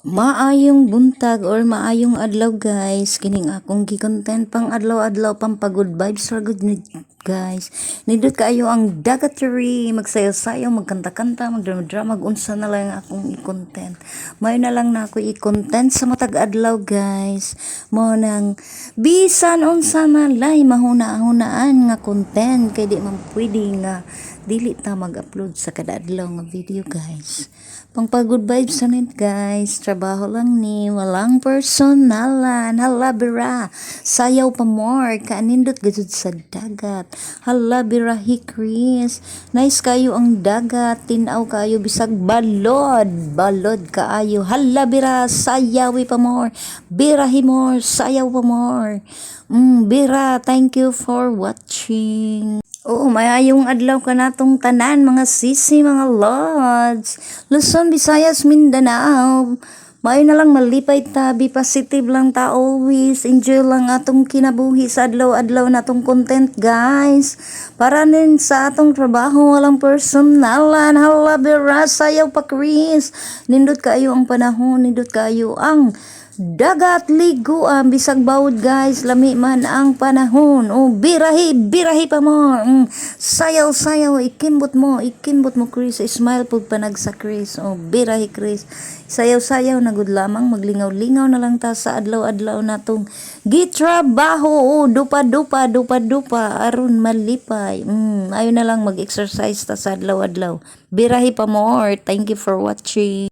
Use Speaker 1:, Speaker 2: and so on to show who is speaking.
Speaker 1: Maayong buntag or maayong adlaw, guys. Kining akong gi-content pang adlaw-adlaw, pampa-good vibes ra gud ni, guys. Nindot kaayo ang dagat diri, magsayaw-sayaw, magkanta-kanta, magdrama-drama, unsa na lang akong i-content. Mayo na lang na ako i-content sa matag adlaw, guys. Mao nang bisan unsa na lay mahuna-hunaan nga content kay di man pwede nga dili ta mag-upload sa kada adlaw nga video, guys. Pang good vibes sa net, guys. Trabaho lang ni, walang personalan. Hala bira. Sayaw pa more. Kaanindot gud sa dagat. Hala birahi, Chris. Nice kayo ang dagat. Tinaw kayo bisag balod. Balod kaayo. Hala bira. Sayawi pa more. Birahi more. Sayaw pa more. Bira. Thank you for watching. Oo, maayong adlaw kanatong tanan, mga sisi, mga lods. Luzon, Visayas, Mindanao. Maayo na lang malipay ta, be positive lang ta always. Enjoy lang atong kinabuhi sa adlaw-adlaw natong content, guys. Para nin sa atong trabaho, walang personalan. Hala bira, sayaw pa, Chris. Nindot kaayo ang panahon, nindot kaayo ang dagat, liguan bisag bawod, guys, lami man ang panahon. O birahi, birahi pa mo. Sayaw, sayaw, ikimbot mo, ikimbot mo, Chris. Smile pug panag sa Chris. O birahi, Chris. Sayaw, sayaw na gud lamang, maglingaw-lingaw na lang ta sa adlaw-adlaw natong gitrabaho. O dupa dupa, dupa dupa aron malipay. Ayo na lang mag-exercise ta sa adlaw-adlaw. Birahi pa more. Thank you for watching.